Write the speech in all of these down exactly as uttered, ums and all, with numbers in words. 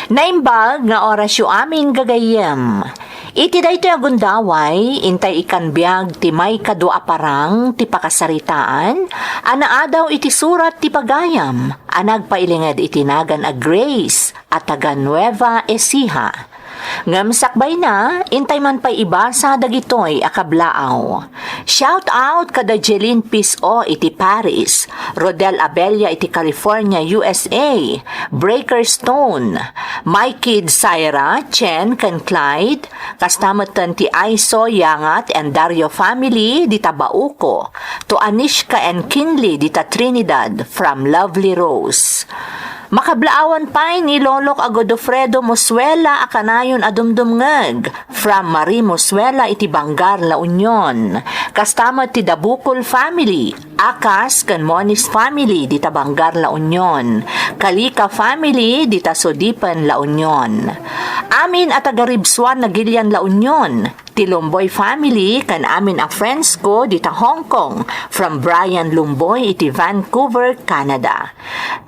Naimbag nga orasyo amin, gagayyem. Iti daytoy a gundaway, intay ikkan biag ti maikadua a parang ti pakasaritaan a naadaw iti surat ti pagayam a nagpailinged iti nagan a Grace a taga Nueva Ecija. Ngem sakbayna, intay man pay ibasa dagitoy a kablaaw. Shout out kada Jeline Pis-o iti Paris, Rodel Abella iti California, U S A, Breaker Stone, My Kid Syra, Chen, ken Clyde, kasta metten ti Aiso, Yangat, and Dario family dita Bauco, to Anishka and Kinley dita Trinidad, from Lovely Rose. Makablaawan pay ni Lolok a Godofredo Mosuela a kanayon a dumdumngeg, from Marie Mosuela iti Bangar, La Union. Kasta met ti Dabukol family, Akas ken Moniz family dita Bangar, La Union. Kalika family dita Sodipen, La Union. Amin a taga Ribsuan, Nagilian, La Union. Ti Lumboy family ken amin a friends ko dita Hong Kong, from Brian Lumboy iti Vancouver, Canada.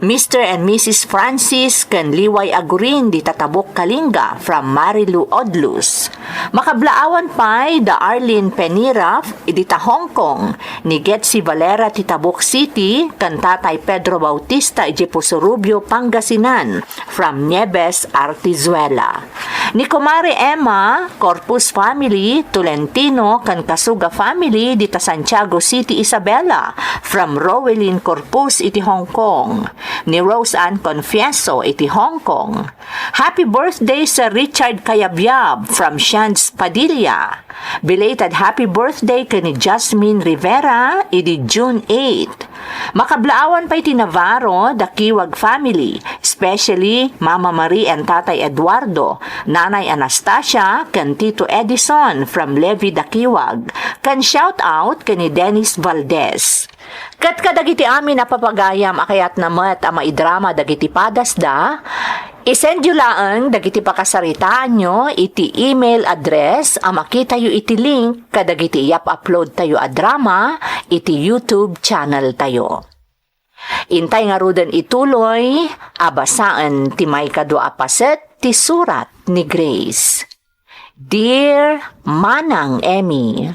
Mister and Missus Francis ken Liway Agurin dita Tabuk, Kalinga, from Marilu Odlus. Makablaawan pay da Arlene Peniraf dita Hong Kong, ni Getsi Valera ti Tabuk City, ken Tatay Pedro Bautista iti Puso Rubio, Pangasinan, from Nieves Artizuela. Ni Kumare Emma, Corpus family, Tolentino, ken Kasuga family, dita Santiago City, Isabela, from Rowelyn Corpus iti Hong Kong. Ni Rose Ann Confieso iti Hong Kong. Happy birthday, Sir Richard Cayabyab, from Shands Padilla. Belated happy birthday ken ni Jasmine Rivera, idi June eight. Makablaawan pay ti Navarro, da Kiwag family, especially Mama Marie and Tatay Eduardo, Nanay Anastasia, ken Tito Edison from Levi da Kiwag, ken shout out ken ni Dennis Valdez. Ket kadagiti amin a papagayam a kayatna met a maidrama dagiti padasda, isendyo laeng dagiti pakasaritaanyo iti email address a makitayo iti link kadagiti iap-uploadtayo a drama iti YouTube channeltayo. Intay ngaruden ituloy a basaen ti maikadua a paset ti surat ni Grace. Dear Manang Emmy,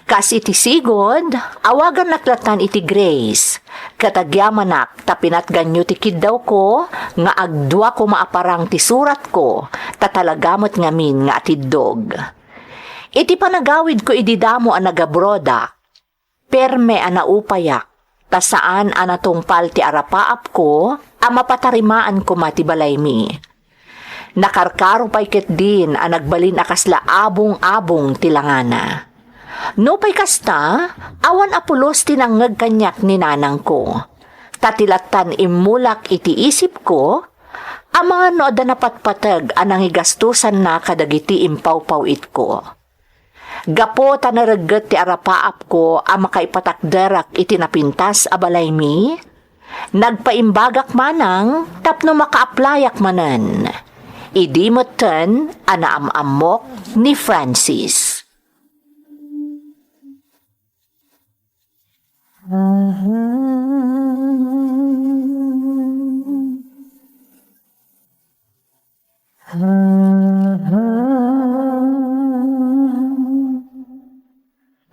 kas iti sigud, awagannak lattan iti Grace, ket agyamanak ta pinatganyo ti kiddawko nga agdua koma a parang ti suratko, ta talaga met ngamin nga atiddog. Iti panagawidko idi damo a nagabroadak, perme a naupayak, ta saan a natungpal ti arapaapko a mapatarimaan koma ti balaymi. Nakarkaro pay ketdin a nagbalin a kasla abong-abong ti langana. Nupay kasta, awan a pulos ti nangngeg kaniak ni nanangko. Ta ti lattan immulak iti isipko, amangan no adda napatpateg a nangigastosanna kadagiti impawpaw-itko. Gapu ta naregget ti arapaapko a makaipatakderak iti napintas a balaymi, nagpaimbagak manang tapno makaaplayak manen. Idi metten a naam-ammok ni Francis.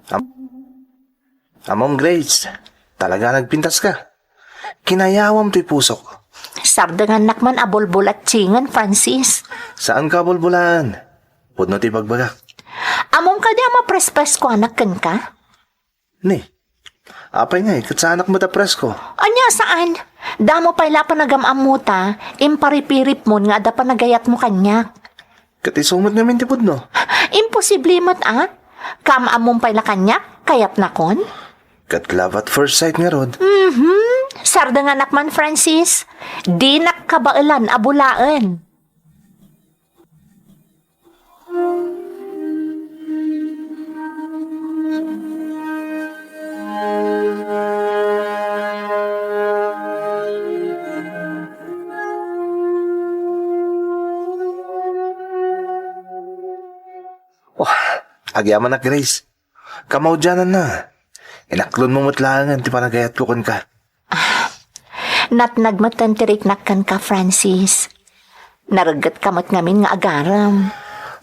Am-, Amom Grace, talaga nagpintas ka. Kinayawam toy pusok. Sardengannak man a bulbulatsingen, Francis. Saan ka bulbulaan? Pudno ti bagbagak. Amom kadi a maprespreskuanak kenka? Ni, apay ngay, ket saanak met a presko? Ania saan? Damo pay la panagam-ammota, imparipiripmon nga adda panagayatmo kaniak. Ket isu met ngamin ti pudno. Imposible met a? Kaam-ammom pay la kaniak, kayatnakon? Ket love at first sight ngarud. Mhm. Sardenganak man, Francis. Dinak kabaelan a bulaen. Oh, agyamanak, Grace. Kamaudiananna. Inaklonmo met laengen ti panagayatko kenka. Natnag metten ti riknak kenka, Francis. Nareggetka met ngamin nga agarem.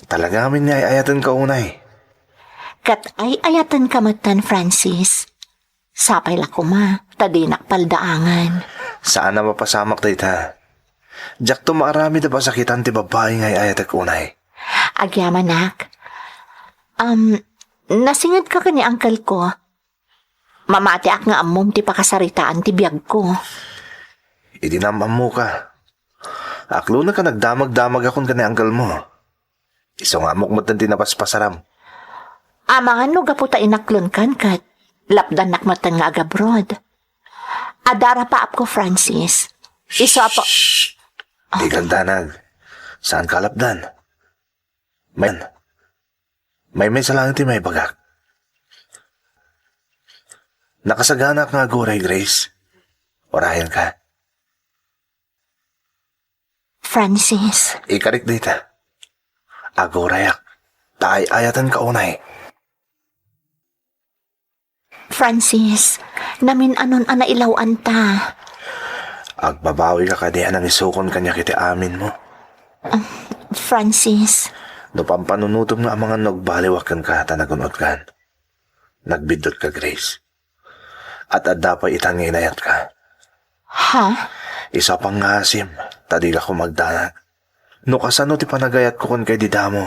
Talaga ngamin nga ay-ayatenka unay. Ket ay-ayatenka metten, Francis. Sapay la koma, ta dinak paldaangen. Saan a mapasamak dayta. Diakto maaramid a pasakitan ti babbai nga ay-ayatek unay. Agyamanak. Um, nasingedka ken ni uncle ko. Mamatiak nga ammom ti pakasaritaan ti biagko. Idi naam-ammoka, aklonka a nagdamagdamagakon ken ni uncle mo. Isu nga ammok metten ti napaspasaram. Amangan no gapu ta inaklonkan ket lapdannak metten nga agabroad. Adda arapaapko, Francis. Isu a pa- Shh! Di kagdanag. Saanka a lapdan. May, may, maysa laeng ti maibagak. Nakasaganaak nga aguray, Grace. Urayenka. Francis. Ikarik dayta. Agurayak. Ta ay-ayatenka unay. Francis, namin-anon a nailaw-anta. Agbabawika kadi a nangisukon kaniak iti aminmo? Ah, Francis. No pampanunotem nga amangan no agbaliwak kenka ta nagun-otkan. Nagbiddutka, Grace. Ad-adda pay itan nga inayatka. Ha? Isu a pangngaasim, ta dika koma agdanag. No kasano ti panagayatko kenka idi damo,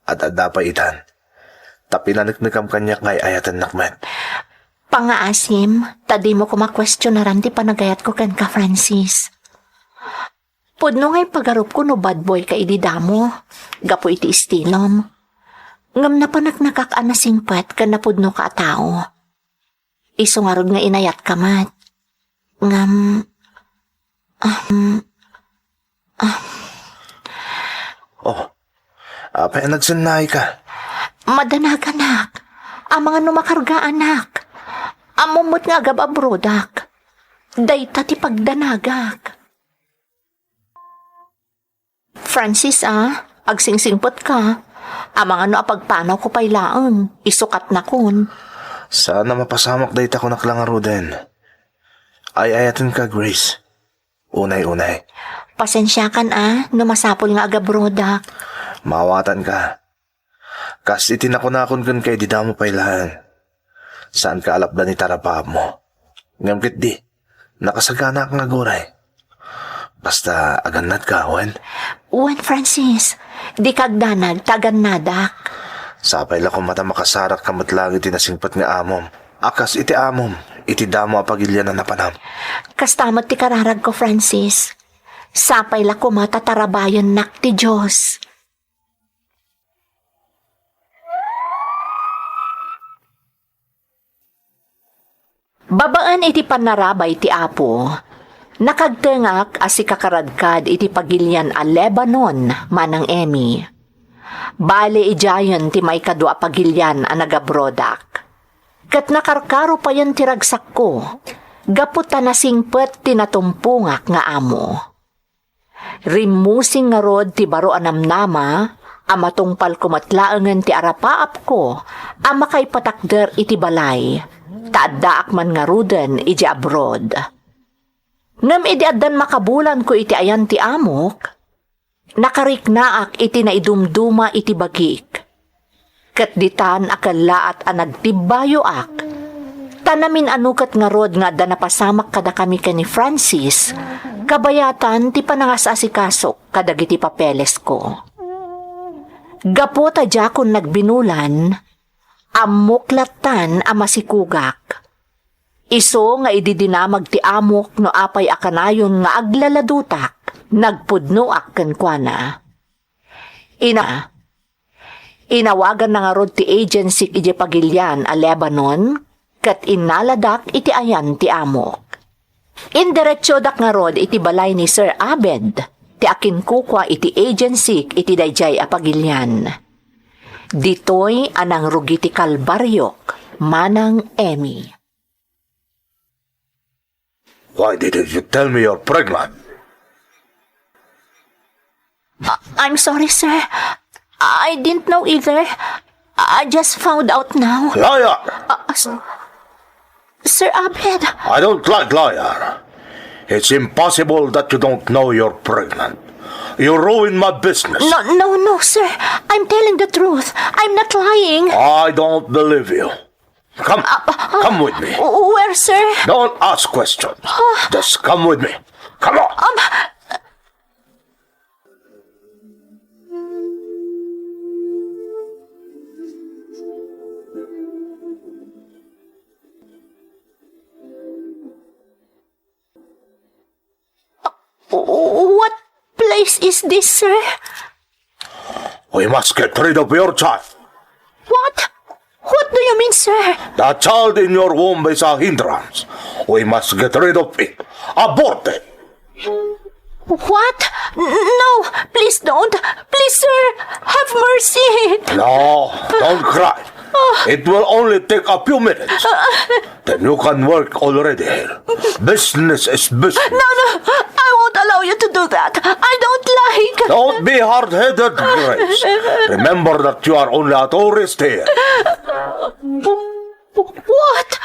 ad-adda pay itan. Ta pinaneknekam kaniak nga ay-ayatennak met. Pangngaasim, ta dimo koma kuestionaran ti panagayatko kenka, Francis. Pudno nga ipagarupko no bad boy ka idi damo, gapu iti istilom. Ngem napaneknekak a nasingpet ken napudnoka a tao. Isu ngarud nga inayatka met. Ngem, ah, mm, ah. Oh, apay a nagsennayka? Madanaganak. Amangan no makargaanak. Ammom met nga agab-abroadak. Dayta ti pagdanagak. Francis, a, agsingsingpetka. Amangan no apagpanawko pay laeng, isu katnakon. Saan a mapasamak dayta, kunak la ngaruden. Ay-ayatenka, Grace. Unay-unay. Pasensiakan, a, no masapul nga agabroadak. Maawatanka. Kas iti nakunakon kenka idi damo pay laeng. Saanka a lapdan iti arapaapmo. Ngem ketdi, nakasaganaak nga aguray. Basta agannadka, wen? Wen, Francis. Dika agdanag ta agannadak. Sapay la koma ta makasarakka met laeng iti nasingpet nga amom. A kas iti amom, iti damo a pagilian a napanam. Kasta met ti kararagko, Francis. Sapay la koma ta tarabayennak ti Dios. Babaen iti pannarabay ti Apo, nakagtengak a sikakaradkad iti pagilian a Lebanon, Manang Emmy. Bale, idiayen ti maikadua a pagilian a nagabroadak. Ket nakarkaro payen ti ragsakko, gapu ta nasingpet ti natumpongak nga amo. Rimmusing ngarud ti baro a namnama a matungpalko met laengen ti arapaapko a makaipatakder iti balay, ta addaak man ngaruden idiay abroad. Ngem idi addan makabulanko iti ayan ti amok, nakariknaak iti naidumduma iti bagik. Ket ditan a kellaat a nagtibbayoak, ta namin-ano ket ngarud nga adda napasamak kadakami ken ni Francis, kabayatan ti panangas-asikasok kadagiti papelesko. Gapu ta diakon nagbinulan, ammok lattan a masikugak. Isu nga idi dinamag ti amok no apay a kanayon nga aglaladutak, nagpudnoak kenkuana. Ina-, inawaganna ngarud ti agency idiay Pagilian a Lebanon, ket innaladak iti ayan ti amok. Indiretsodak ngarud iti balay ni Sir Abed, ti akinkukua iti agency iti daydiay a Pagilian. Ditoy a nangrugi ti kalbariok, Manang Emmy. Why didn't you tell me you're pregnant? I- I'm sorry, sir. I didn't know either. I just found out now. Liar! Uh, s- Sir Abed. I don't like liar. It's impossible that you don't know you're pregnant. You ruined my business. No, no, no, sir. I'm telling the truth. I'm not lying. I don't believe you. Come, come with me. Where, sir? Don't ask questions. Just come with me. Come on. Um, What place is this, sir? We must get rid of your child. What? What do you mean, sir? The child in your womb is a hindrance. We must get rid of it. Abort it. What? N-, no, please don't. Please, sir, have mercy. No, don't cry. It will only take a few minutes. Then you can work already here. Business is business. No, no, I won't allow you to do that. I don't like. Don't be hard-headed, Grace. Remember that you are only a tourist here. What?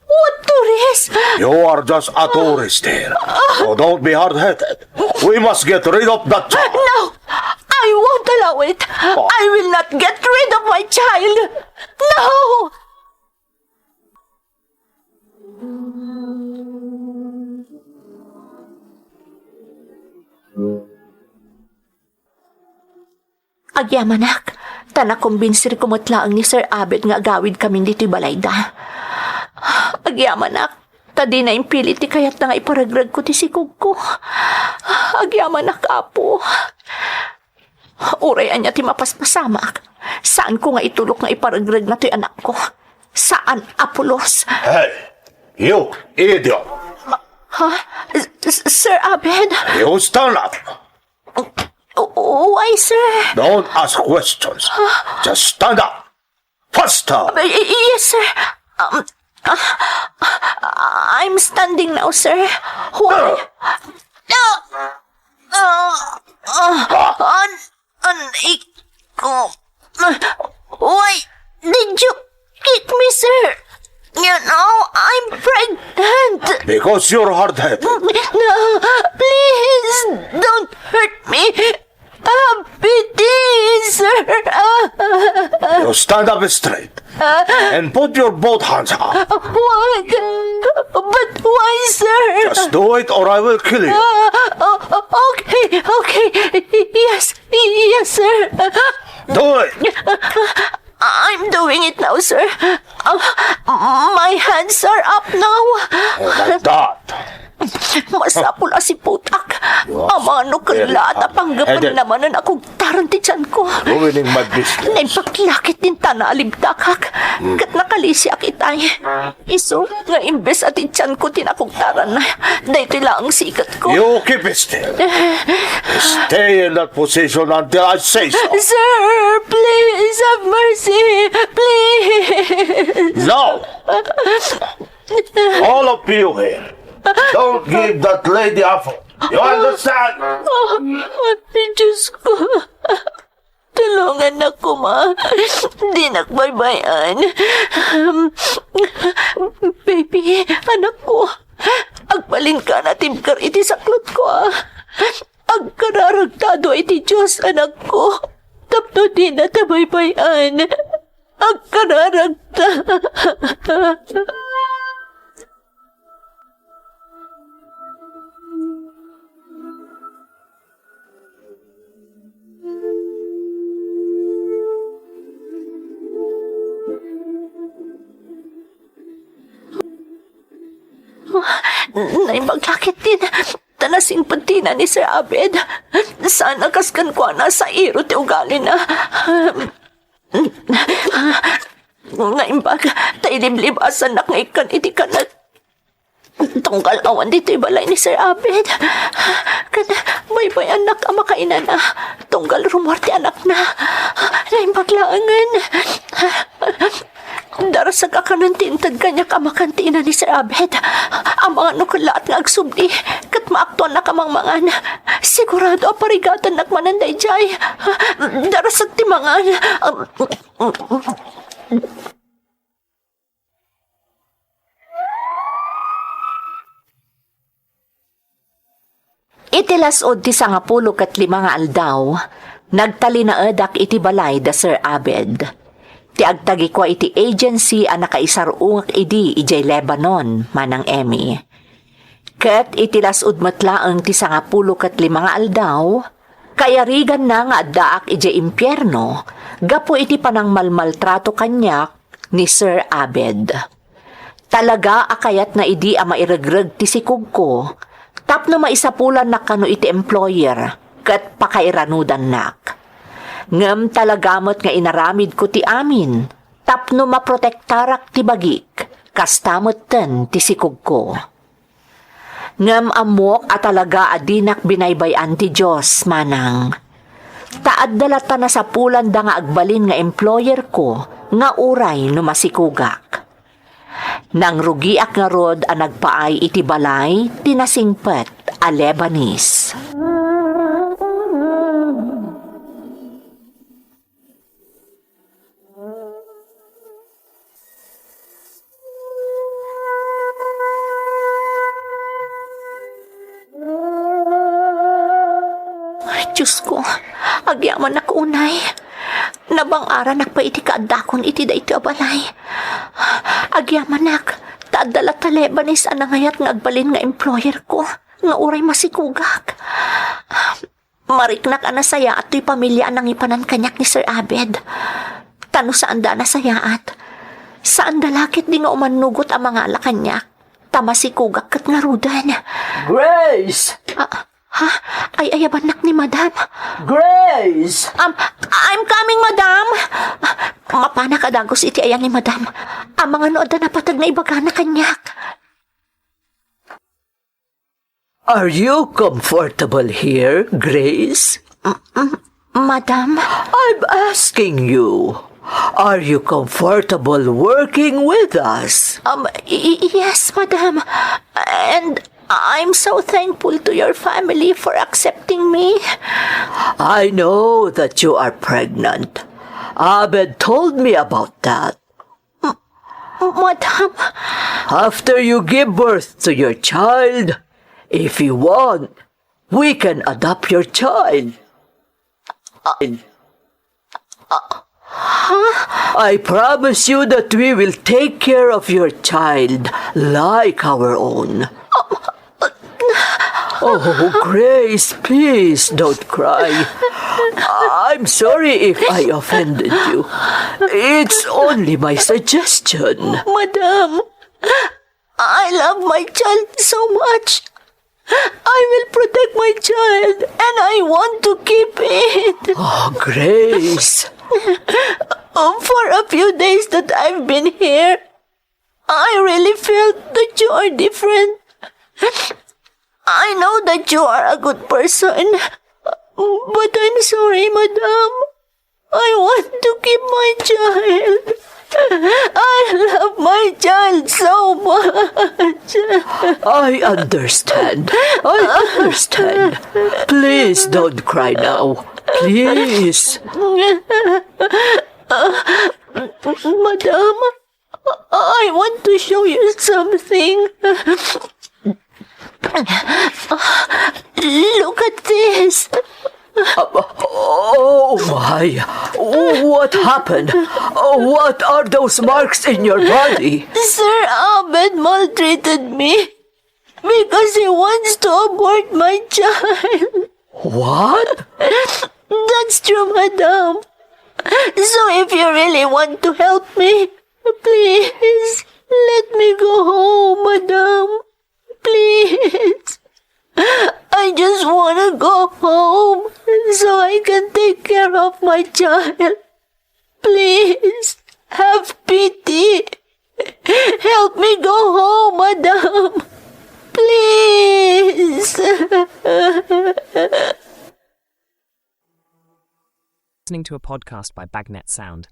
What tourist? You are just a tourist here. So don't be hard-headed. We must get rid of that child. No, I won't allow it. I will not get rid of my child. No! Agyamanak, ta nakumbinsirko met laeng ni Sir Abed nga agawidkamin ditoy balayda. Agyamanak, ta dina impilit ti kayatna nga iparegregko ti sikogko. Agyamanak, Apo. Uray ania ti mapaspasamak, saanko nga itulok nga iparegreg datoy anakko. Saan a pulos. Hey, you idiot! Ha? S-, S-, Sir Abed? You stand up! O-, why, sir? Don't ask questions. Just stand up. Faster! Uh, y-, y-, yes, sir. Um, uh, I'm standing now, sir. Why? Uh, uh, uh, uh, an-, an-, ik-, uh, why did you kick me, sir? You know, I'm pregnant. Because you're hard-headed. No, please, don't hurt me. Ah, pity, sir. Ah. You stand up straight and put your both hands up. What? But why, sir? Just do it or I will kill you. Ah, oh, okay, okay. Yes, yes, sir. Do it. I'm doing it now, sir. Ah, my hands are up now. Oh, my God. Masapul a siputak. Amano ket la ta panggapen na manen a kugtaran ti tianko. Ruining my business. Naimbag la ketdin ta naalibtakak. Hmm. Ket nakalisiak itay. Isu nga imbes a ti tianko ti nakugtaran, daytoy laeng siketko. You keep still. Stay in that position until I say so. Sir, please have mercy. Please. No! All of you here, don't give that lady a phone. You understand? Ay, Diyos ko. Tulongannaka koma. Dinak baybay-an. Baby, anakko. Agbalinka a natibker iti saklotko, a. Agkararagta iti Dios, anakko. Tapno dinata baybay-an. Agkararagta. Naimbag la ketdin ta nasingpet ti ina ni Sir Abed. Saan a kas kenkuana, sairo ti ugalina. Naimbag ta iliblibasannak nga ikkan iti kanen. Tunggal awan ditoy balay ni Sir Abed. Ken baybay-annak a makainana. Tunggal rumuar ti anakna. Naimbag laengen. Darasek a kanen ti inted kaniak a makan ti ina ni Sir Abed. Amangan no kellaat nga agsubli ket maaktoannak a mangmangan. Sigurado a parigatannak manen daydiay. Darasek ti mangan. Iti las-ud ti sangapulo ket lima nga aldaw, nagtalinaedak iti balay da Sir Abed. Ti agtagikua iti agency a nakaisar-ongak idi idiay Lebanon, Manang Emmy. Ket iti las-ud met laeng ti sangapulo ket lima nga aldaw, kaiyariganna nga addaak idiay impierno gapu iti panangmalmaltrato kaniak ni Sir Abed. Talaga a kayatna idi a mairegreg ti sikogko tapno maisapulannak kano iti employer ket pakairanudannak. Ngem talaga met nga inaramidko ti amin tapno maprotektarak ti bagik, kasta metten ti sikogko. Ngem ammok a talaga a dinak binaybay-an ti Dios, Manang. Ta adda latta nasapulanda nga agbalin nga employerko nga uray no masikogak. Nangrugiak ngarud a nagpaay iti balay ti nasingpet a Lebanese. Ay, Diyos ko, agyamanak unay. Nabang-aranak pay iti kaaddakon iti daytoy a balay. Agyamanak, ta adda latta Lebanese a nangayat nga agbalin nga employer ko, nga uray masikogak. Mariknak a nasayaat toy pamilia a nangipanan kaniak ni Sir Abed. Ta no saanda a nasayaat, saanda la ketdi nga umannugot a mangala kaniak, ta masikogak ket ngaruden. Grace! Ah, ha? Ay-ayabannak ni Madam. Grace! Um, I'm coming, Madam! Ah, mapanak a dagus iti ayan ni Madam. Amangan no adda napateg nga ibagana kaniak. Are you comfortable here, Grace? M-, m-, Madam? I'm asking you, are you comfortable working with us? Um, y-, y-, yes, Madam. And I'm so thankful to your family for accepting me. I know that you are pregnant. Abed told me about that. Madam. After you give birth to your child, if you want, we can adopt your child. I promise you that we will take care of your child like our own. Oh, Grace, please don't cry. I'm sorry if I offended you. It's only my suggestion. Madam, I love my child so much. I will protect my child and I want to keep it. Oh, Grace. Um, for a few days that I've been here, I really felt that you are different. I know that you are a good person, but I'm sorry, Madam. I want to keep my child. I love my child so much. I understand. I understand. Please don't cry now. Please. Madam, I want to show you something. Look at this. Uh, oh my! What happened? Uh, what are those marks in your body? Sir Abed maltreated me because he wants to abort my child. What? That's true, Madam. So if you really want to help me, please let me go home, Madam. Please. I just wanna go home so I can take care of my child. Please, have pity. Help me go home, Madam. Please. Listening to a podcast by Bagnet Sound.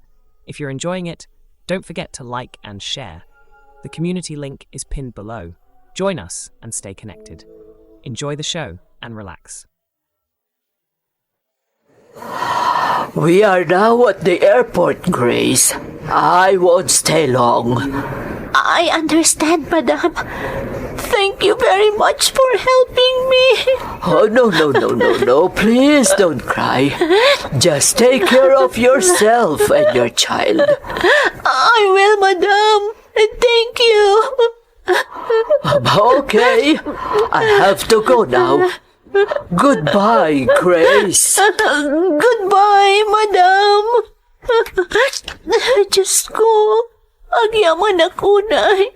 If you're enjoying it, don't forget to like and share. The community link is pinned below. Join us and stay connected. Enjoy the show and relax. We are now at the airport, Grace. I won't stay long. I understand, Madam. Thank you very much for helping me. Oh, no, no, no, no, no. Please don't cry. Just take care of yourself and your child. I will, madam. Thank you. Okay, I have to go now. Goodbye, Grace. Goodbye, madam. Diyos ko, agyamanak unay.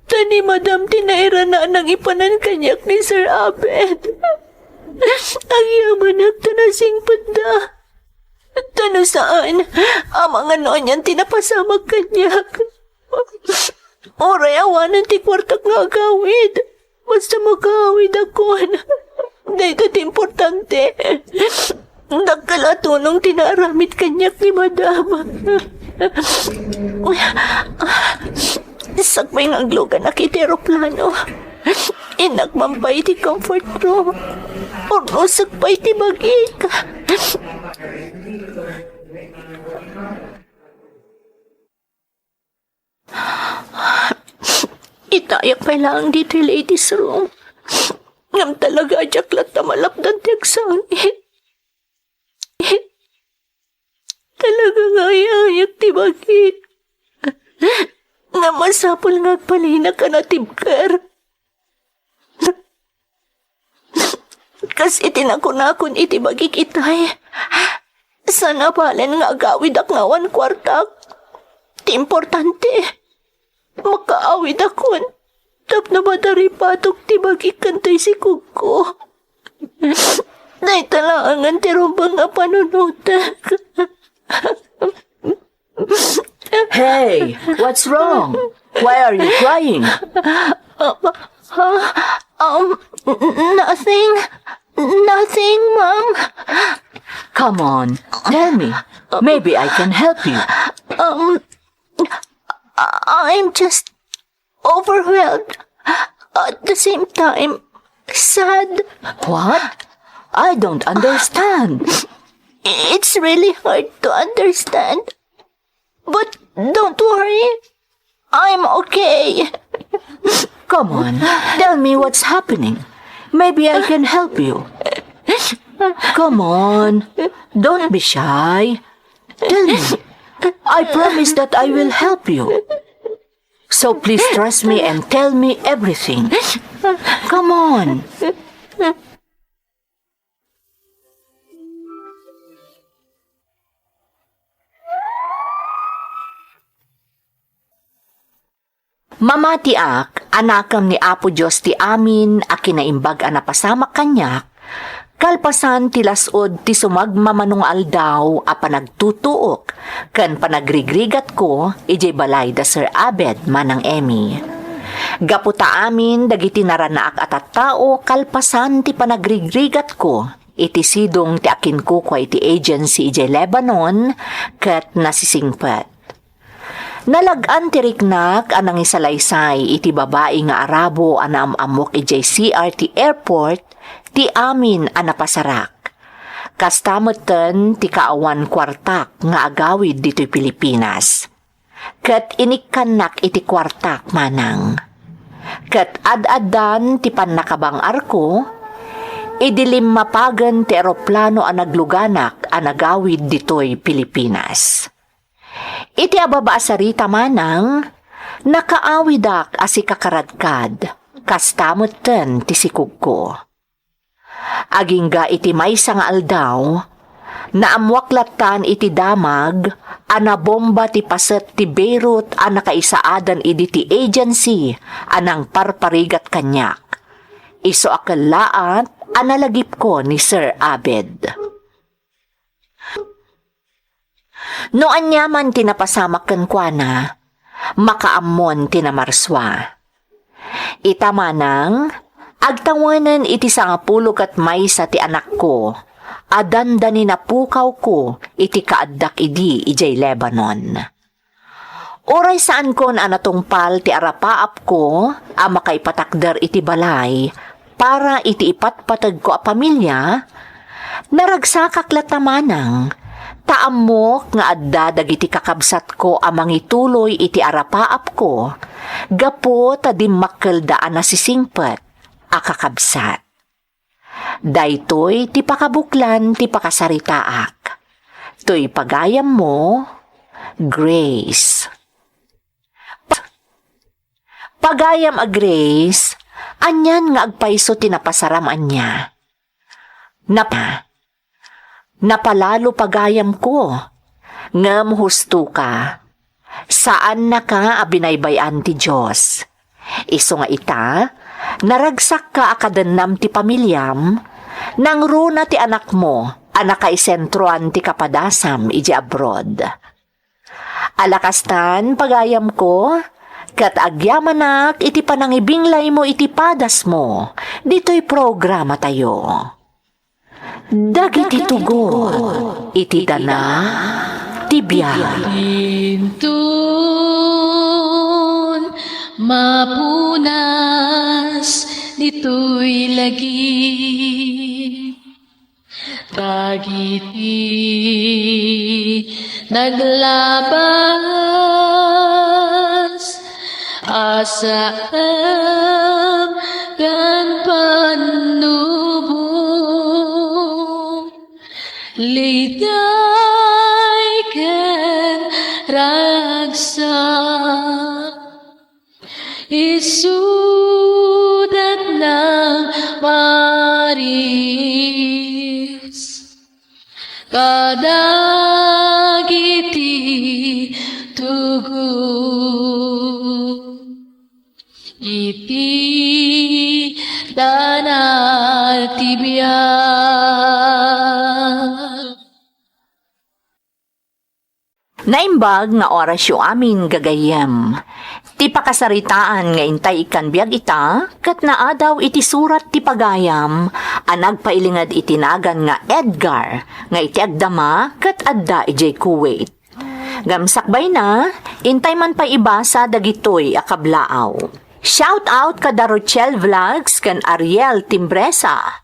Ta ni madam ti nairana a nangipanan kaniak ni Sir Abed. Agyamanak ta nasingpetda. Ta no saan, amangan no anian ti napasamak kaniak. Uray awanen ti kuartak nga agawid. Basta makaawidakon. Dayta ti importante. Dakkel a tulong ti naaramid kaniak ni madam. Sakbay nga agluganak iti eroplano, innak man pay iti comfort room. Urnosek pay ti bagik. Itayak pay laeng ditoy ladies room. Ngem talaga a diak latta malapdan ti agsangit. Talaga nga ayayak ti bagik. Nga masapul nga agbalinaka a natibker. Kas iti nakunakon iti bagik itay, saan a balen nga agawidak nga awan kuartak. Ti importante, makaawidakon tapno madaripatok ti bagik ken ti sikogko. Dayta laengen ti rumbeng a panunotek. Hey, what's wrong? Why are you crying? Um, uh, um, n- nothing. Nothing, Mom. Come on, tell me. Maybe I can help you. Um, I- I'm just overwhelmed. At the same time, sad. What? I don't understand. It's really hard to understand. But don't worry. I'm okay. Come on, tell me what's happening. Maybe I can help you. Come on, don't be shy. Tell me. I promise that I will help you. So please trust me and tell me everything. Come on. Mamatiak a nakem ni Apo Dios ti amin a kinaimbag a napasamak kaniak, kalpasan ti las-ud ti sumagmamano nga aldaw a panagtutuok ken panagrigrigatko idiay balay da Sir Abed manang Emmy. Gapu ta amin dagiti naranaak a tattao kalpasan ti panagrigrigatko iti sidong ti akinkukua iti agency idiay Lebanon ket nasisingpet. Nalag-an ti riknak a nangisalaysay iti babai nga Arabo a naam-ammok idiay C R T airport ti amin a napasarak. Kasta metten ti kaawan kuartak nga agawid ditoy Pilipinas. Ket inikkannak iti kuartak manang. Ket ad-addan ti pannakabang-arko, idi limmapagen ti eroplano a nagluganak a nagawid ditoy Pilipinas. Iti ababa a sarita manang, nakaawidak a sikakaradkad, kasta metten ti sikogko. Agingga iti maysa nga aldaw, naammoak lattan iti damag a nabomba ti paset ti Beirut a nakaisaadan idi ti agency a nangparparigat kaniak. Isu a kellaat a nalagipko ni Sir Abed. No aniaman ti napasamak kenkuana, makaammon ti namarsua. Ita manang, agtawenen iti sangapulo ket maysa ti anakko a dandani napukawko iti kaaddak idi idiay Lebanon. Uray saankon a natungpal ti arapaapko a makaipatakder iti balay para iti ipatpategko a pamilia, naragsakak latta manang Ta ammok nga adda dagiti kakabsatko a mangituloy iti arapaapko gapu ta dimmakkelda a nasisingpet a kakabsat. Daytoy ti pakabuklan ti pakasaritaak. Toy pagayammo, Grace. Pagayam a Grace, anian nga agpayso ti napasaram ania? Nap-, napalalo pagayamko, ngem husto ka. Saannaka a binaybay-an ti Dios. Isu nga ita, naragsakka a kadennam ti pamiliam, nangruna ti anakmo a nakaisentroan ti kapadasam idiay abroad. Ala kastan, pagayamko, ket agyamanak iti panangibinglaymo iti padasmo ditoy programatayo. Dagiti tugot iti dana ti biag. Inton mapunas ditoy lagi. Dagiti naglabas a saem ken pannubo, liday ken ragsak. Isudat nang maris kadagiti tugot iti dana ti biag. Naimbag nga orasyo amin, gagayyem. Ti pakasaritaan nga intay ikkan biag ita, ket naadaw iti surat ti pagayam a nagpailinged iti nagan nga Edgar, nga iti agdama ket adda idiay Kuwait. Ngem sakbayna, intay man pay ibasa dagitoy a kablaaw. Shout out kada Rochelle Vlogs ken Ariel Timbresa,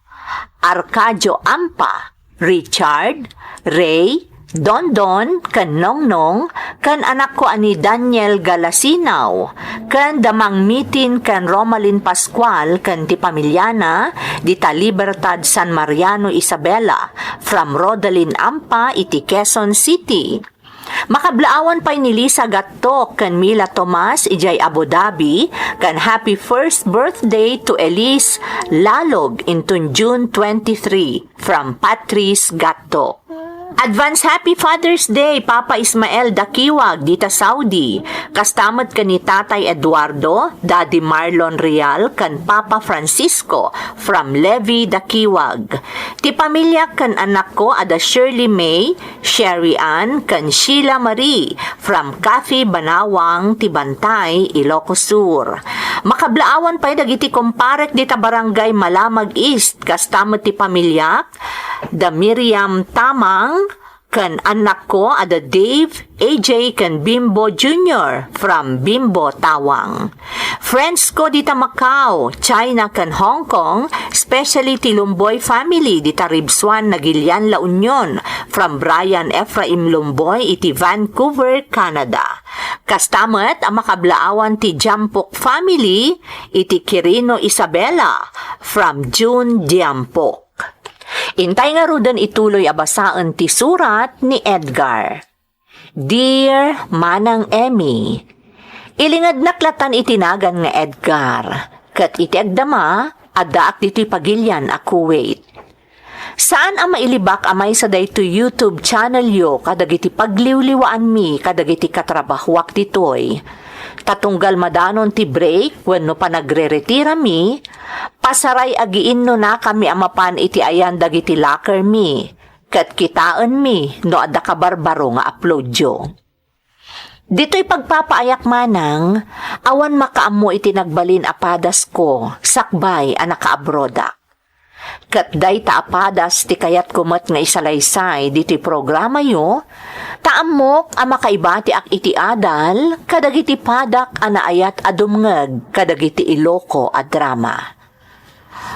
Arcadio Ampa, Richard, Ray, Dondon, ken Nongnong, ken anakko a ni Daniel Galasinaw, ken da Mang Mitin ken Romalin Pascual ken ti pamiliana, dita Libertad San Mariano, Isabela, from Rodalyn Ampa iti Quezon City. Makablaawan pay ni Lisa Gatto ken Mila Tomas idiay Abu Dhabi, ken happy first birthday to Elise Lalog inton June twenty-three, from Patrice Gatto. Advance Happy Father's Day, Papa Ismael Dakiwag, dita Saudi. Kasta met ken ni Tatay Eduardo, Daddy Marlon Real, ken Papa Francisco, from Levi Dakiwag. Ti pamiliak ken anakko a da Shirley May, Sherry Ann, ken Sheila Marie, from Cathy Banawang, ti Bantay, Ilocos Sur. Makablaawan pay dagiti kumparek dita Barangay Malamag East, kasta met ti pamiliak, da Miriam Tamang, ken annakko a da Dave, A J, ken Bimbo Junior from Bimbo Tawang. Friends ko dita Macau, China, ken Hong Kong, especially ti Lumboy family dita Ribsuan, Nagilian, La Union, from Brian Ephraim Lumboy iti Vancouver, Canada. Kasta met a makablaawan ti Diampok family iti Quirino, Isabela, from June Diampok. Intay ngaruden ituloy a basaen ti surat ni Edgar. Dear Manang Emmy, ilingednak latan iti nagan nga Edgar, ket iti agdama, addaak ditoy pagilian a Kuwait. Saan a mailibak a maysa daytoy YouTube channel yo kadagiti pagliwliwaanmi kadagiti katrabahoak ditoy. Ta tunggal madanon ti break wenno panagreretirami, pasaray agiinnonakami a mapan iti ayan dagiti locker mi, ket kitaenmi no adda kabarbaro nga upload yo. Ditoy pagpapaayak manang, awan makaammo iti nagbalin a padasko sakbay a nakaabroadak. Ket dayta a padas ti kayatko met nga isalaysay ditoy programayo, ta ammok a makaibatiak iti adal kadagiti padak a naayat a dumngeg kadagiti Iloco a drama.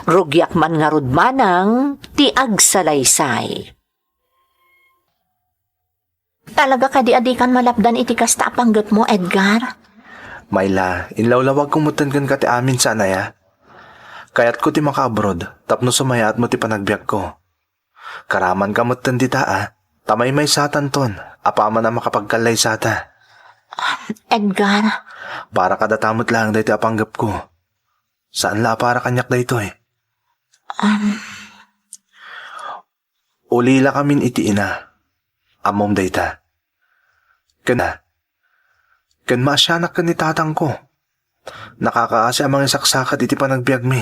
Rugiak man ngarud manang ti agsalaysay. Talaga kadi a dikan malapdan iti kasta a panggepmo, Edgar? Myla, inlawlawagko metten kenka ti amin saan aya. Kayatko ti maka-abroad tapno sumayaat met ti panagbiagko. Karamanka metten dita a, ta maymaysatanton, apaman a makapagkallaysata. Edgar. Para kadata met laeng daytoy a panggepko. Saan la a para kaniak daytoy. Um. Ulilakamin iti ina. Ammom dayta. Ken, ken maasianak ken ni tatangko. Nakakaasi a mangisaksakat iti panagbiagmi.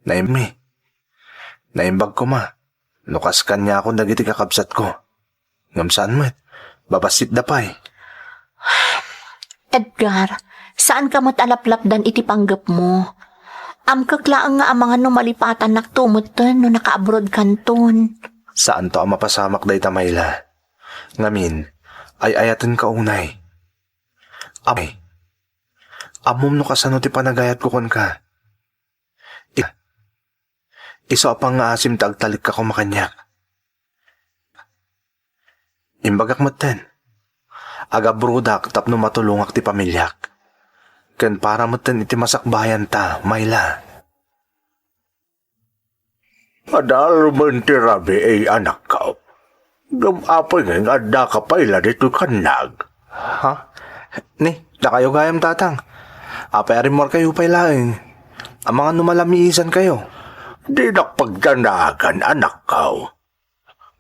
Naimmi. Naimbag koma no kas kaniakon dagiti kakabsatko. Ngem saan met, babassitda pay. Edgar, saanka met a laplapdan iti panggepmo. Amkek laeng nga amangan no malipatannakto metten no naka-abroad kanton. Saanto a mapasamak dayta, Myla. Ngamin, ay-ayatenka unay. Amay, ammom no kasano ti panagayatko kenka. I-, isu a pangngaasim ta agtalekka koma kaniak. Imbagak metten, agabrodak tapno matulongak ti pamiliak. Ken para metten iti masakbayanta, Myla. Adalmen ti rabii, anakko. Ngem apay ngay nga addaka pay la ditoy kannag? Ha? Ni, dakayo gayam, tatang. Apay a rimmuarkayo pay laeng? Amangan no malamiisankayo. Dinak pagdanagan, anakko.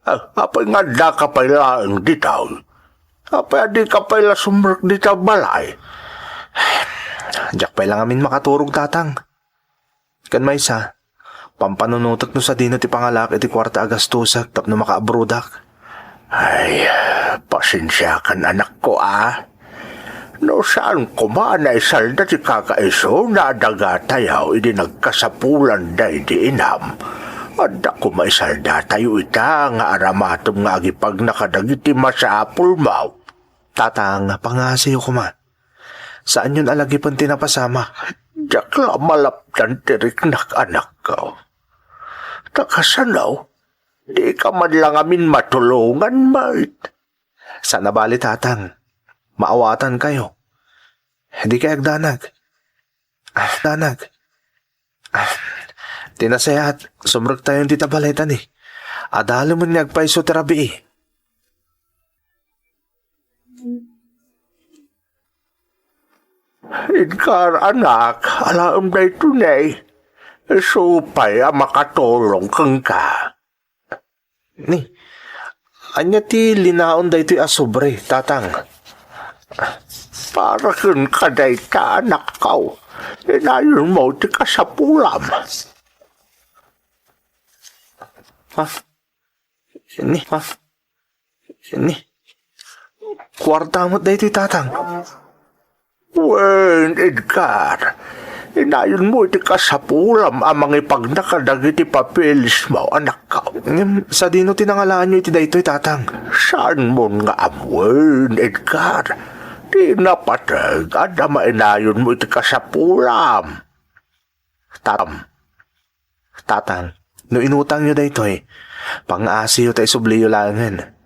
Ah, apay nga addaka pay laeng ditoy? Apay a dika pay la sumrek dita balay? Diak pay la ngamin makaturog, tatang. Ken maysa, pampanunotek no sadino ti pangalaak iti kuarta a gastusak tapno makaabrodak. Ay, pasensiakan, anakko, a. No saan koma a naisalda ti kakaisuna a dagatayo idi nagkasapulan daydi inam, adda koma isaldatayo ita nga aramatem nga agipagna kadagiti masapulmo. Tatang, pangngasiyo koma. Saanyon a lagipen ti napasamak. Diak la malapdan ti riknak, anakko. Ta kasano, dika man la ngamin matulongan met? Saan a bale, tatang. Maawatankayo. Dikay agdanag. Ah, danag. Ah, ti nasayaat, sumrektayon dita balay ta ni. Adalemen nga agpayso ti rabii. Edgar, anak, alaem daytoy ne. Isu pay a makatulong kenka. Ni, ania ti linaon daytoy a sobre, tatang? Para kenka dayta, anakko. Inayonmo ti kasapulam. Ha? Ni, ha? Ni, kuarta met daytoy, tatang. Wen, Edgar, inayonmo iti kasapulam a mangipagna kadagiti papelismo, anakko. Ngem sadino ti nangalaanyo iti daytoy, tatang? Saanmon nga ammoen, Edgar? Ti napateg, adda mainayonmo iti kasapulam. Tatam. Tatang, no inutangyo daytoy, pangngasiyo ta isubliyo laengen.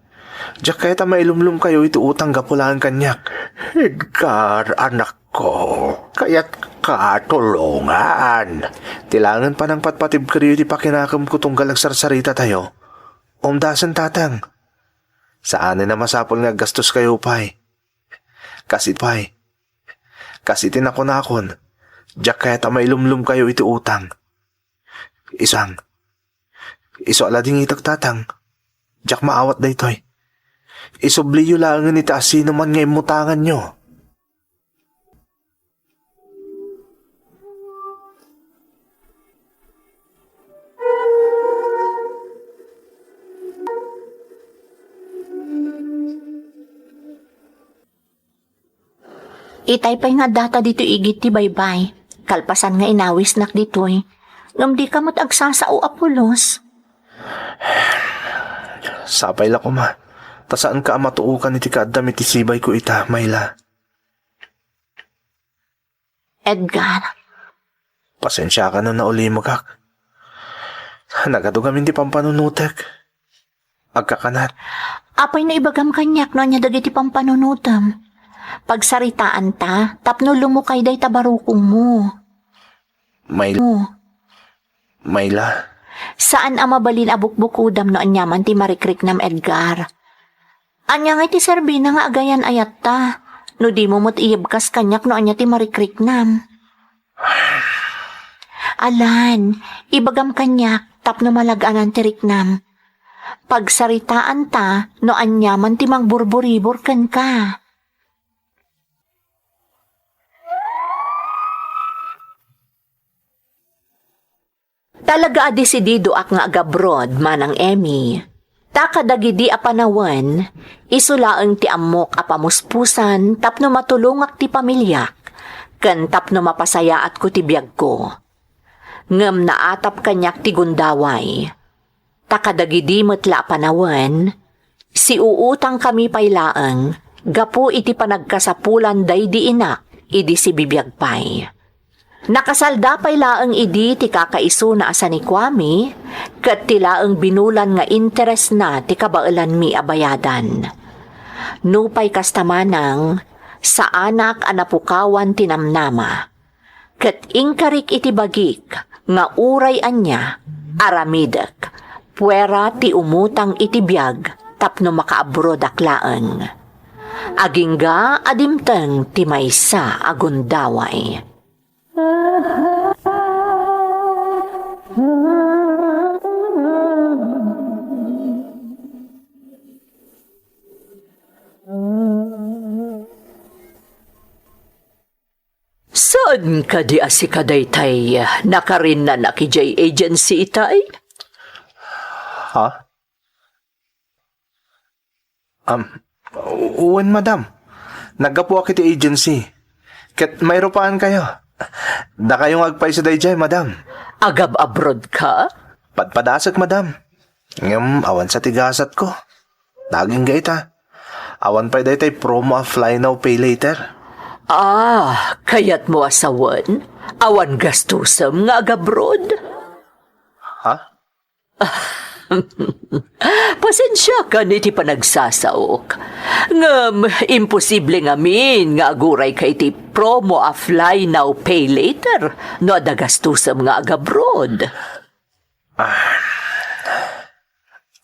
Diak kayat a mailumlomkayo iti utang gapu laeng kaniak. Edgar, anakko, kayatka tulongan. Ti laengen panangpatpatibkeryo iti pakinakemko tunggal agsarsaritatayo. Umdasen, tatang. Saanen a masapul nga aggastoskayo pay. Kas iti pay. Kas iti nakunakon, diak kayat a mailumlomkayo iti utang. Isang. Isu a ladingitek, tatang. Diak maawat daytoy. Isubliyo laengen iti asinoman nga immutanganyo. Itay pay nga addata ditoy igid ti baybay. Kalpasan nga inawisnak ditoy, ngem dika met agsasao a pulos. Sapay la koma, ta saanka a matuokan iti kaaddam iti sibayko ita, Myla. Edgar. Pasensiaka no naulimegak. Nagadu gamin ti pampanunotek. Agkakanat. Apay no ibagam kaniak no ania dagiti pampanunotem? Pagsaritaanta tapno lumukay dayta barukongmo. May, Mayla. Saan a mabalin a bukbukodam no aniaman ti marikriknam, Edgar. Ania ngay ti serbina nga agayan-ayatta, no dimo met iyebkas kaniak no ania ti marikriknam? Alan, ibagam kaniak tapno malag-anan ti riknam. Pagsaritaanta no aniaman ti mangburburibor kenka. Talaga a desididoak nga agabroad, Manang Emmy. Ta kadagidi a panawen, isu laeng ti ammok a pamuspusan tapno matulongak ti pamiliak, ken tapno mapasayaatko ti biagko. Ngem naatap kaniak ti gundaway. Ta kadagidi met la a panawen, siuutangkami pay laeng gapu iti panagkasapulan daydi inak idi sibibiag pay. Nakasalda pay laeng idi ti kakaisuna a sanikuami, ket ti laeng binulan nga interesna ti kabaelanmi a bayadan. Nupay kasta manang, saanak a napukawan ti namnama. Ket inkarik iti bagik nga uray ania, aramidek, puera ti umutang iti biag tapno makaabrodak laeng. Agingga a dimteng ti maysa a gundaway. Saan kadi a sika daytay nakarinnanak idiay agency itay? Ha? Um, wen, madam. Naggapuak iti agency. Ket mairupaankayo. Dakayo nga agpayso daydiay, madam. Agab-abroad ka? Padpadasek, madam. Ngem awan sa ti gasatko. Nagingga ita. Awan pay daytay promo a fly now, pay later. Ah, kayatmo a sawen? Awan gastusem nga agabroad? Ha? Pasensiakan iti panagsasaok. Ngem, imposible ngamin nga agurayka iti promo a fly now, pay later no adda gastusem nga agabroad. Ah.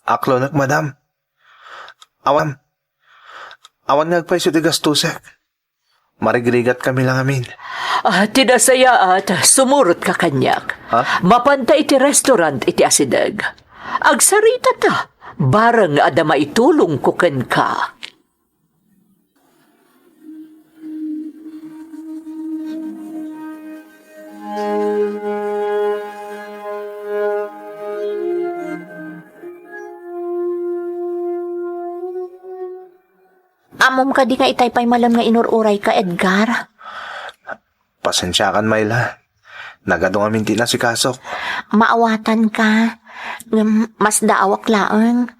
Aklonek, madam. Awan. Awan nga agpayso ti gastusek. Marigrigat kami lang amin. Ah, ti nasayaat, sumurot ka kaniak. Ha? Mapanta iti restaurant iti asideg. Agsarita ta, bareng adda maitulongko kenka. Ammom kadi nga itay pay malem nga inur-urayka, Edgar? Pasensiakan, Myla. Nagadu ngamin ti nasikasok. Maawatanka. Ngem masdaawak laeng.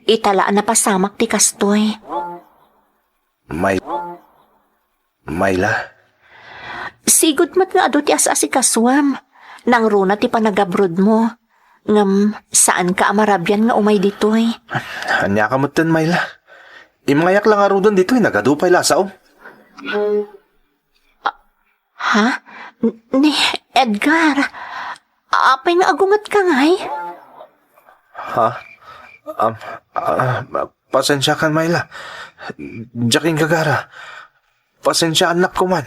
Ita la a napasamak ti kastoy. May-, Myla? Sigud met nga adu ti as-asikasuem. Nangruna ti panagabrodmo. Ngem saanka a marabian nga umay ditoy. Ania ka metten, Myla? Imangayak la ngaruden ditoy, nagadu pay la a saom. Ha? N-, ni Edgar? Apay nga agungetka ngay? Ha? Um, ah, pasensiakan, Myla. Diak inggagara. Pasensiaannak koman.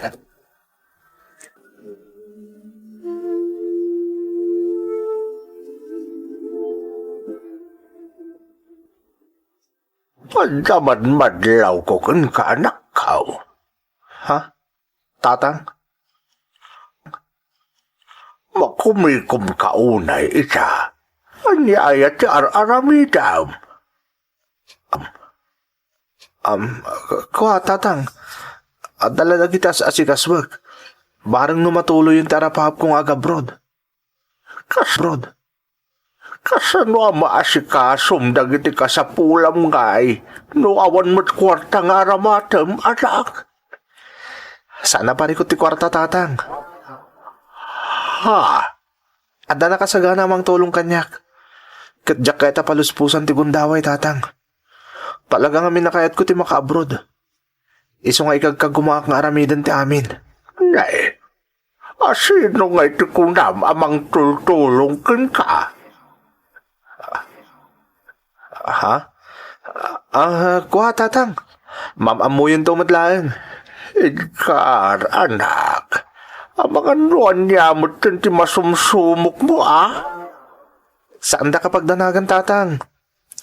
Adda madmadlawko kenka, anakko. Ha? Tatang? Makumikomka unay ita. Ania aya ti ar-aramidem? Am, am, kua, Tatang. Adda la dagiti as-asikasuek. Bareng no matuloyen ti arapaapko nga agabroad. Kas-, abroad. Kasano a maasikasom dagiti kasapulam ngay no awan met kuarta nga aramatem, anak? Saan a parikut ti kuarta, Tatang. Ha? Adda nakasagana a mangtulong kaniak. Ket diak kayat a palusposan ti gundaway, Tatang. Talaga ngamin a kayatko ti makaabroad. Isu nga ikagkagumaak nga aramiden ti amin. Nay, asino nga iti kunam a mangtultulong kenka? Ha? Ah, kua, Tatang. Maam-ammoyonto met laeng. Edgar, anak. Amangan no ania met ti masumsumokmo, a? Saandaka pagdanagan, Tatang.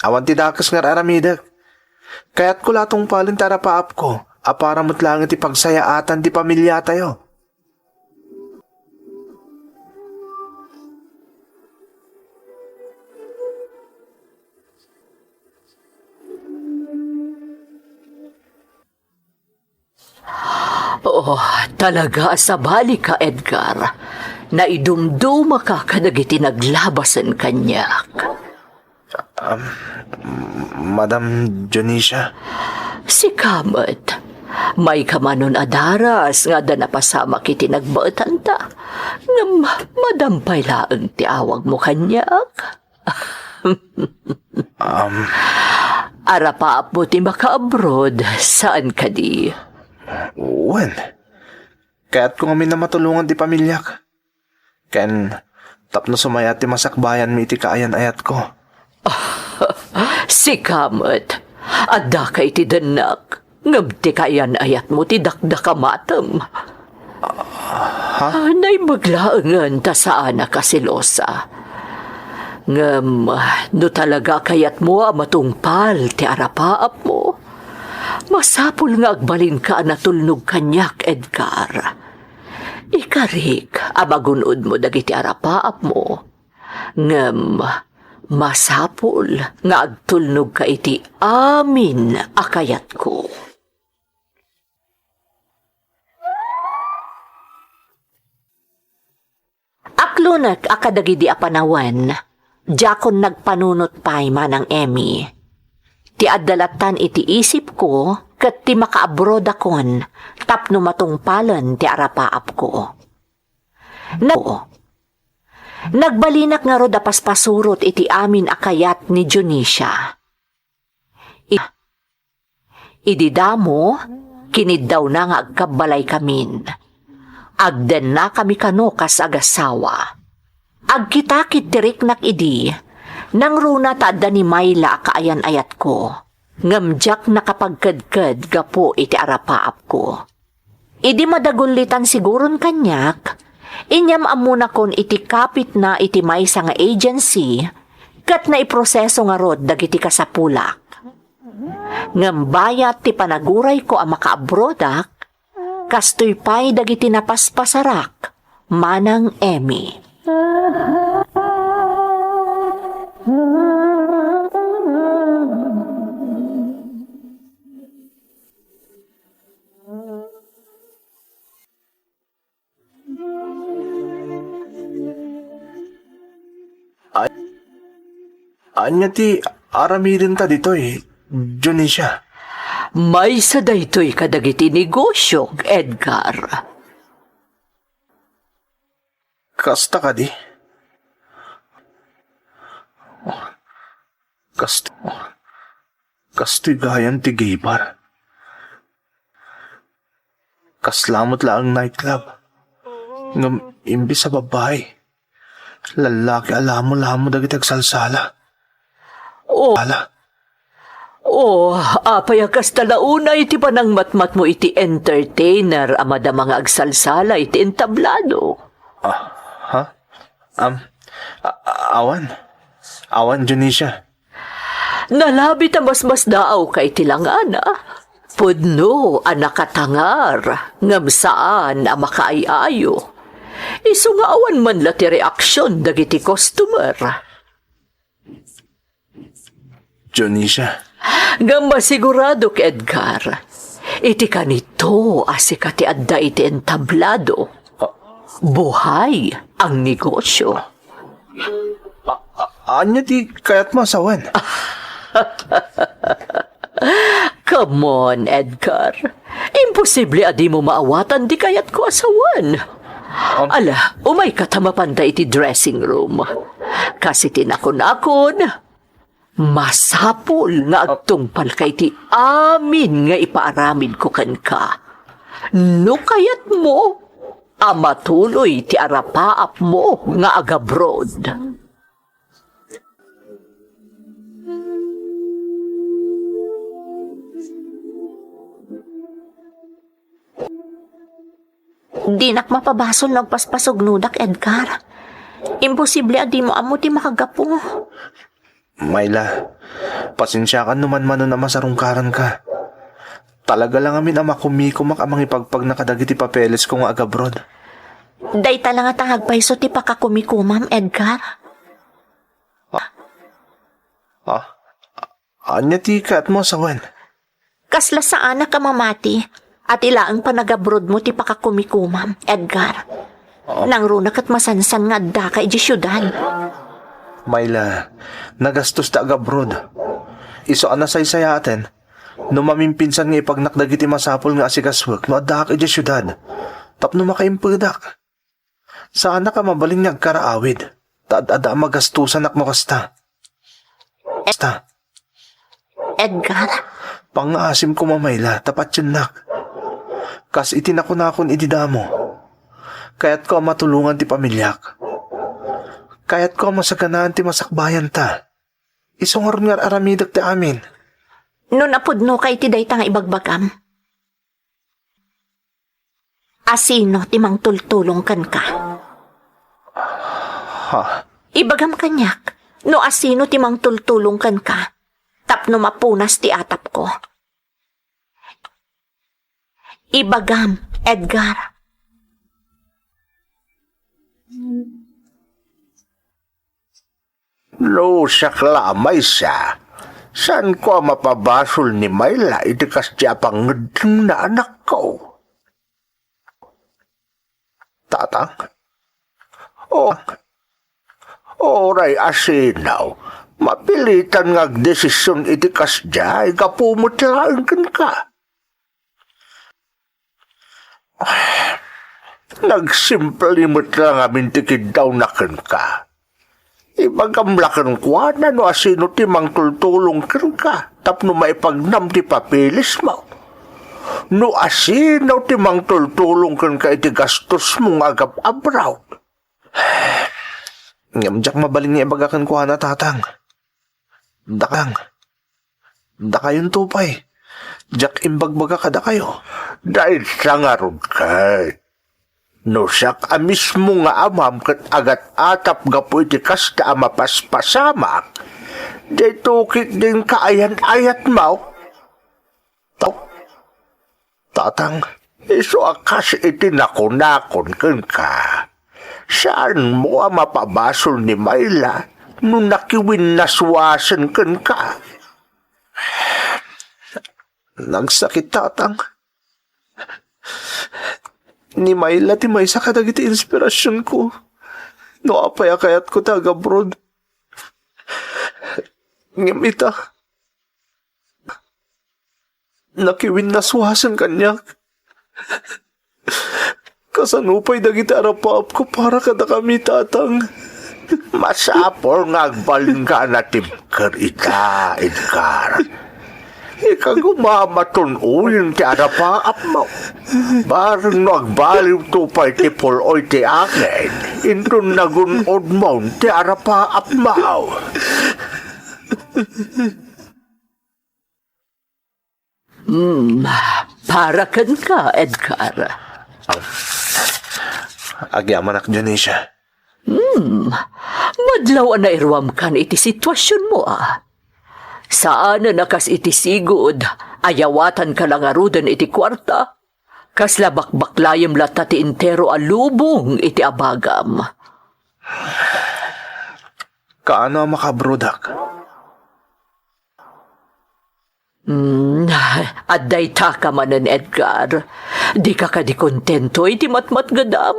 Awan ti dakes nga ar-aramidek. Kayatko la a tungpalen ti arapaapko, a para met laeng iti pagsayaatan ti pamiliatayo. Oh, talaga a sabalika, Edgar. Naidumdumaka kadagiti naglabasen kaniak. Um, Madam Dionisia? Sika met. Mayka manon a daras nga adda napasamak iti nagbaetanta. Ngem madam pay laeng ti awagmo kaniak. Um, Arapaapmo ti makaabroad, saan kadi? Wen, kayatko ngamin a matulongan ti pamiliak. Ken tapno sumayaat ti masakbayanmi iti kaayan-ayatko. Sika met, addaka iti dennak, ngem ti kaayan-ayatmo ti dakdakamatem. Ha? Ah, naimbag laengen ta saanak a selosa. Ngem no talaga a kayatmo a matungpal ti arapaapmo, masapul nga agbalinka a natulnog kaniak, Edgar. Ikarik a magun-odmo dagiti arapaapmo, ngem masapul nga agtulnogka iti amin a kayatko. Aklonek a kadagidi a panawen, diakon nagpanunot pay, Manang Emmy. Ti adda lattan iti isipko ket ti makaabrodakon tapno matungpalen ti arapaapko. Nag-, nagbalinak ngarud a paspasurot iti amin a kayat ni Dionisia. I-, idi damo, kiniddawna nga agkabbalaykamin. Agdennakami kano kas agasawa. Agkitakit ti riknak idi, nangruna ta adda ni Myla a kaayan-ayatko, ngem diak nakapagkedked gapu iti arapaapko. Idi madagullitan siguron kaniak, inyam-ammonakon iti kapitna iti maysa nga agency ket naiproseso ngarud dagiti kasapulak. Ngem bayat ti panagurayko a makaabrodak, kastoy pay dagiti napaspasarak, Manang Emmy. Ay, ania ti aramidenta ditoy, Dionisia? Maysa daytoy kadagiti negosio, Edgar. Kasta kadi? Kast-, kastoy gayam ti gibar. Kasla met laeng nightclub. Ngem imbes a babbai, lallaki a lamo-lamo dagiti agsalsala. Oh. Ala. Oh, apay a kasta la unay ti panangmatmatmo iti entertainer a madama nga agsalsala iti entablado? Ah, ha? Am, a-, a-, awan. Awan, Dionisia. Nalabit a masmasdaawka iti langana. Pudno a nakatangar, ngem saan a makaay-ayo. Isu nga awan man la ti reaksion dagiti customer. Dionisia. Ngem masiguradok, Edgar, iti kanito a sika ti adda iti entablado. Ah. Buhay ang negosyo. A-, a-, ania ti kayatmo a sawen? Come on, Edgar. Imposible a dimo maawatan ti kayatko a sawen. Um, Ala, umayka ta mapanta iti dressing room. Kas iti nakunakon, Masapul nga agtungpalka iti amin nga ipaaramidko kenka. No kayatmo a matuloy ti arapaapmo nga agabroad. Dinak mapabasol no agpaspasugnodak, Edgar. Imposible a dimo ammo ti makagapu. Myla, pasensiakan no manmanon a masarungkaranka. Talaga la ngamin a makumikumak a mangipagpagna kadagiti papelesko nga agabroad. Dayta la ngata nga agpayso ti pakakumikumam, Edgar. Ah? Ania ti kayatmo a sawen? Kasla saanak a mamati, a ti laeng panagabrodmo ti pakakumikumam, Edgar. Oh. Nangruna ket masansan nga addaka idiay siudad. Myla, nagastos ta agabroad. Isu a nasaysayaaten, no mamimpinsan nga ipagnak dagiti masapul nga asikasuek no addaak idiay siudad, tapno makaimpedak. Saanak a mabalin nga agkaraawid, ta ad-adda a magastosanak no kasta. Kasta. Edgar? Pangngaasim koma, Myla, ta patiennak. Kas iti nakunakon idi damo, kayatko a matulongan ti pamiliak. Kayatko a masaganaan ti masakbayanta. Isu ngarud nga ar-aramidek ti amin. No napudnoka iti dayta nga ibagbagam, asino ti mangtultulong kenka? Ha? Ibagam kaniak, no asino ti mangtultulong kenka tapno mapunas ti atapko. Ibagam, Edgar. No siak la a maysa, saanko a mapabasol ni Myla iti kasdi a pangngedengna, anakko. Tatang? O, uray asino, mapilitan nga agdesision iti kasdiay gapu met laeng kenka. Nagsimple met la ngamin ti kiddawna kenka. Ibagam la kenkuana no asino ti mangtultulong kenka tapno maipagnam ti papeles mo. No asino ti mangtultulong kenka iti gastos mo nga agab-abraw. Ngem diak mabalin nga ibaga kenkuana, Tatang. Dakang. Dakayonto pay. Diak imbagbaga kadakayo. Dayta ngarud ket, no siak a mismo nga amam ket agat-atap gapu iti kasta a mapaspasamak, daytoy ketdin kaayan-ayatmo. Ta-, Tatang, isu a kas iti nakunakon kenka, saanmo a mapabasol ni Myla no nakiwinnaswasen kenka. Nagsakit, Tatang. Ni Myla ti maysa kadagiti inspirasionko no apay a kayatko ti agabroad. Ngem ita, nakiwinnaswasen kaniak. Kasano pay dagiti arapaapko para kadakami, Tatang? Masapul nga agbalinka a natibker ita, Edgar. Ikagumamatun uyen ti arapaapmo. Bareng no agbaliwto pay ti pul-oy ti angin, inton nagun-odmon ti arapaapmo. Hmm, para kenka, Edgar. Agyamanak, Dionisia. Hmm, madlaw a nairuamkan iti situasionmo, a. Saanen a kas iti sigud, ayawatanka la ngaruden iti kuarta. Kasla bakbaklayem latta ti entero a lubong iti abagam. Kaano a makaabroadak? Hmm, adda itaka manen, Edgar. Dika kadi kontento iti matmatgedam?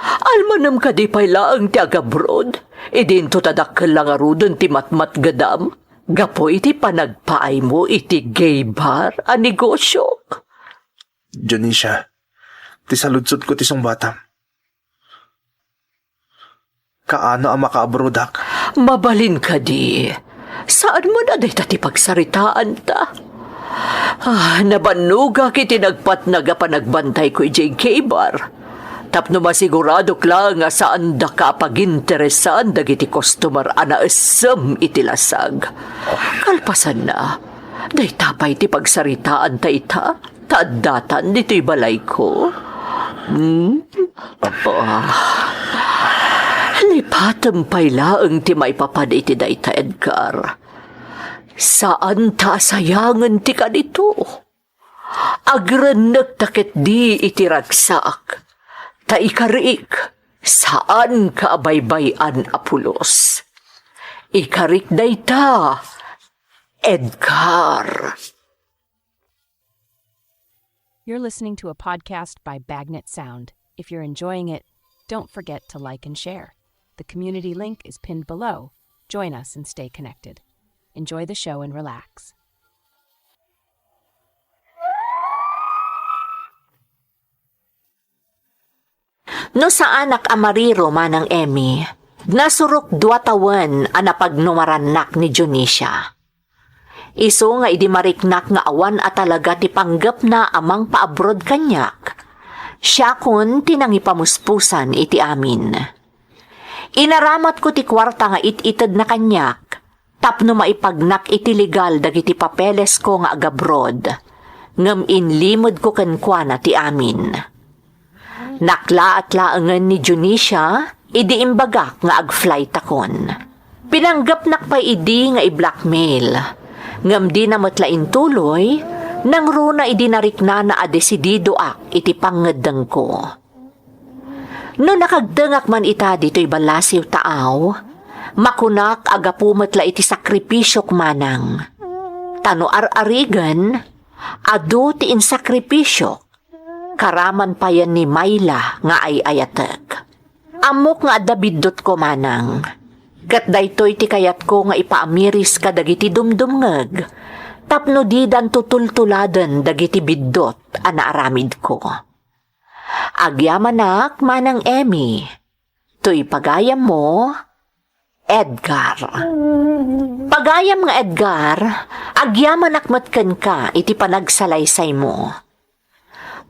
Almanem kadi pay laeng ti agabroad, idi inton dakkel la ngaruden ti matmatgedam gapu iti panagpaaymo iti gay bar a negosiok? Dionisia, ti saludsodko ti sungbatam. Kaano a makaabroadak? Mabalin kadi. Saan man a dayta ti pagsaritaanta. Ah, nabannogak iti nagpatnag a panagbantayko idiay gay bar. Tapno masiguradok laeng a saandaka a paginteresan dagiti customer a naessem iti lasag. Kalpasanna, dayta pay ti pagsaritaanta ita, ta addatan ditoy balayko. Hmm? Ah. Lipatem pay laeng ti maipapan iti dayta, Edgar. Saanta a sayangen ti kanito. Agrennekta ketdi iti ragsak, ta ikariik saanka a baybay-an a pulos. Ikarik dayta, Edgar. You're listening to a podcast by Bagnet Sound. If you're enjoying it, don't forget to like and share. The community link is pinned below. Join us and stay connected. Enjoy the show and relax. No saanak a mariro, Manang Emmy, nasurok dua tawen a napagnumarannak ni Dionisia. Isu nga idi mariknak nga awan a talaga ti panggepna a mangpaabroad kaniak, siakon ti nangipamuspusan iti amin. Inaramatko ti kuarta nga it-itedna kaniak tapno maipagnak iti legal dagiti papelesko nga agabroad, ngem inlimedko kenkuana ti amin. Naklaat laengen ni Dionisia idi imbagak nga agflightakon. Pinanggepnak pay idi nga i-blackmail, ngem dina met la intuloy, nangruna idi nariknana a desididoak iti pangngeddengko. No nakagtengak man ita ditoy ballasiw taaw, makunak a gapu met la iti sakripisiok manang. Ta no ar-arigen, adu ti insakripisiok, karaman payen ni Myla nga ay-ayatek. Ammok nga adda biddutko manang. Ket daytoy ti kayatko nga ipaamiris kadagiti dumdumngeg tapno didanto tultuladen dagiti biddut a naaramidko. Agyamanak, Manang Emmy. Toy pagayammo, Edgar. Pagayam nga Edgar, agyamanak met kenka iti panagsalaysaymo.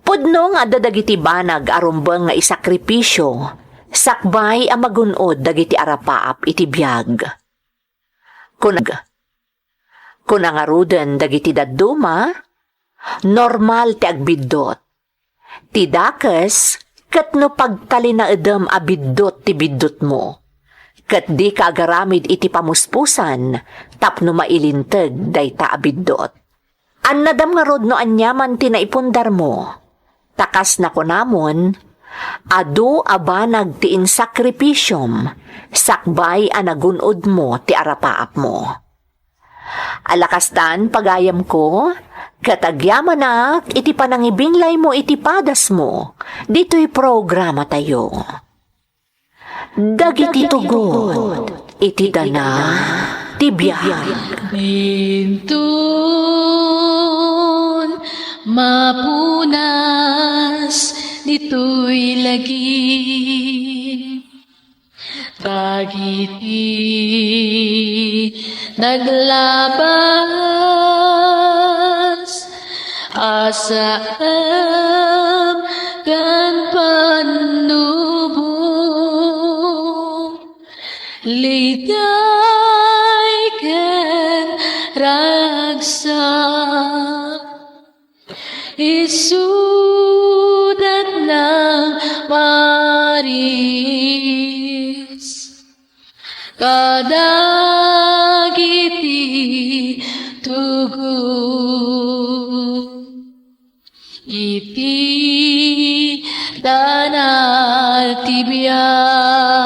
Pudno nga adda dagiti banag a rumbeng nga isakripisio sakbay a magun-od dagiti arapaap iti biag. Kuna, kuna ngaruden dagiti dadduma, normal ti agbiddut. Ti dakes, ket no pagtalinaedem a biddut ti biddutmo, ket dika agaramid iti pamuspusan tapno mailinteg dayta a biddut. Annadam ngarud no aniaman ti naipundarmo. Ta kas nakunamon, adu a banag ti insakripisiom sakbay a nagun-odmo ti arapaapmo. Alakastan, pagayamko, ket agyamanak iti panangibinglaymo iti padasmo ditoy programatayo. Dagiti tugot iti dana ti biag. Inton mapunas ditoy lagip dagiti naglabas a saem ken pannubo, liday ken ragsak. Isudat nang maris kadagiti tugot iti dana ti biag.